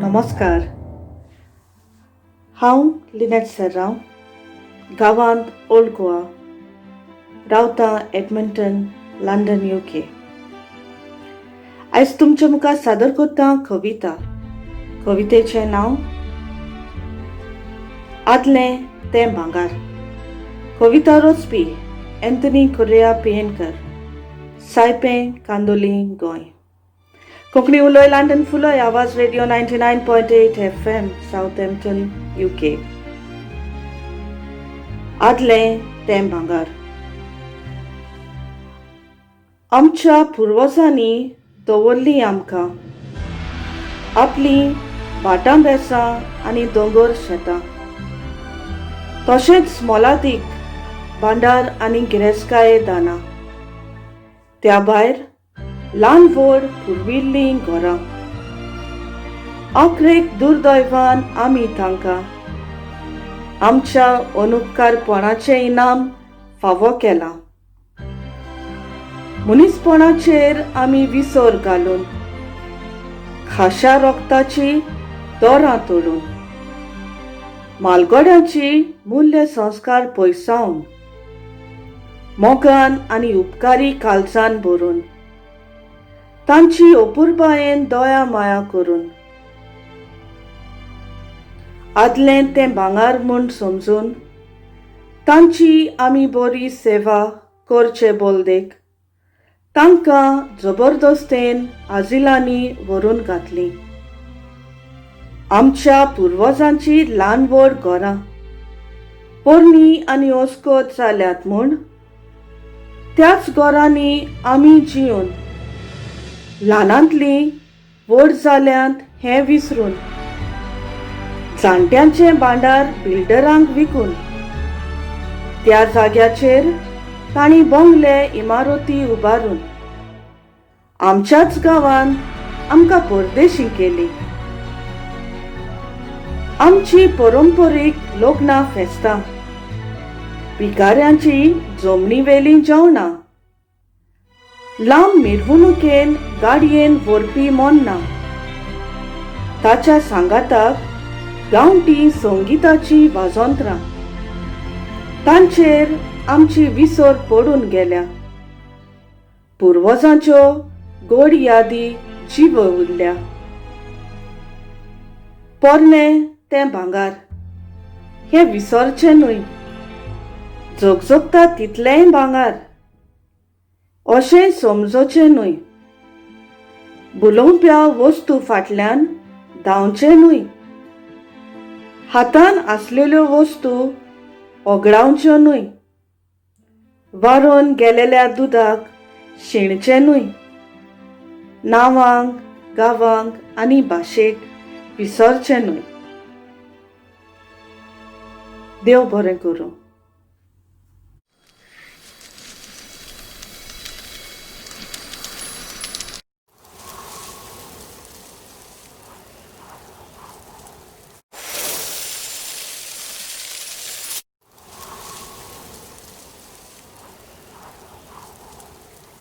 नमस्कार. हांव लिनेट सेर्रांव, गांवांत ओल्ड गोवा, रावतां एडमंटन, लंडन, you के. आयज तुमचे मुखार सादर करता कविता. कवितेचें नांव आदलें तें भांगर. कविता रचपी एंथनी कोरेया पियेनकर, सायपें, कांदोली, गोंय. कोंकणी उलय लंडन फुलय आवाज रेडिओ 99.8 FM, Southampton, UK. आदलें तें भांगर. आमच्या पुर्वजांनी दवरली आमकां आपलीं भाटां बेसां आनी दोंगर शेतां, तशेंच मोलादीक भांडार आनी गिरेस्तकाये दानां, त्या भायर ल्हान व्हड पुर्विल्लीं घरां. अखरेक दुर्दैवान आमी तांकां आमच्या अनुपकारपणाचें इनाम फावो केलां. मनीसपणाचेर आमी विसर घालून, खाशा रोगताची दोरां तोडून, मालगड्यांची मूल्य संस्कार पयसावन, मोगान आनी उपकारी काळजान भरून, तांची अपुरबायेन दया माया करून, आदलें तें भांगर म्हूण समजून तांची आमी बरी सेवा करचे बोलदेक तांकां जबरदस्तेन आजिलांनी व्हरून घातली. आमच्या पुर्वजांची ल्हान व्हड घरां पोरणी आनी अस्कत जाल्यात म्हूण त्याच घरांनी आमी जिवन ल्हानांतलीं व्हड जाल्यांत हें विसरून, जाणट्यांचें भांडार बिल्डरांक विकून त्या जाग्याचेर तांणी बंगले इमारती उबारून आमच्याच गांवांत आमकां परदेशी केली. आमची परंपरीक लग्नां फेस्तां, भिकाऱ्यांची जमनी वेलीं जेवणां, लांब मिरवणुकेन गाडयेन व्हरपी मोन्नां, ताच्या सांगाताक गांवठी संगिताची वाजंत्रां, तांचेर आमची विसर पडून गेल्या. पुर्वजांच्यो गोड यादी जीव उरल्या. पोरणें तें भांगर हें विसरचें न्हय, झगझगता तितलेंय भांगर अशें समजचें न्हय, बुलोवप्या वस्तू फाटल्यान धांवचें न्हय, हातान आसलेल्यो वस्तू ओगडावच्यो न्हय, वारोवन गेलेल्या दुदाक शिणचें न्हय, नांवांक, गांवांक आनी भाशेक विसरचें न्हय. देव बरें करूं.